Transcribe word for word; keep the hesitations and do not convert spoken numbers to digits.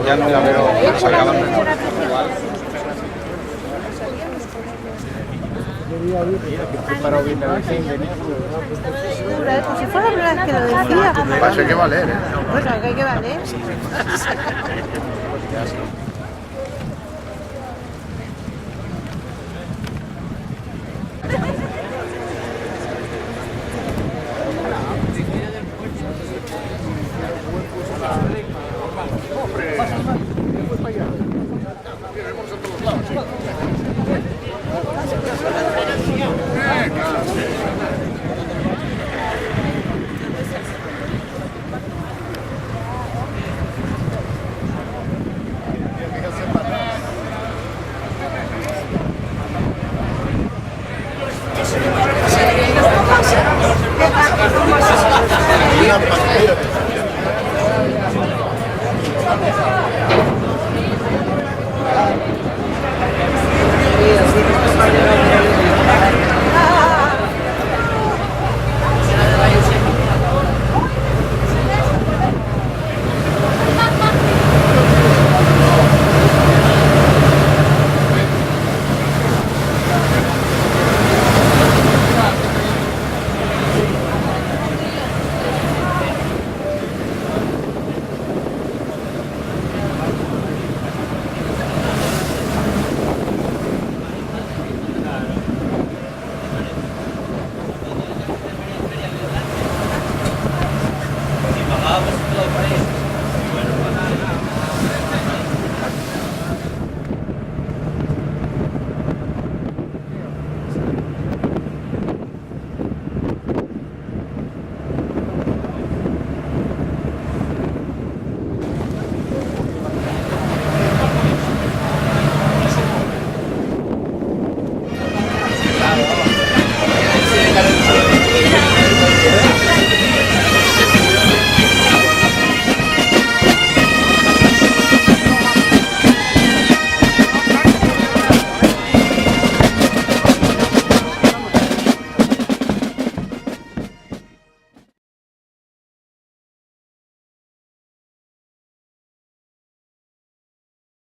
Ya no la veo. Segura, ¿eh? Como si fuera la primera vez que lo decía. Parece que va a leer, ¿eh? Bueno, que hay que valer.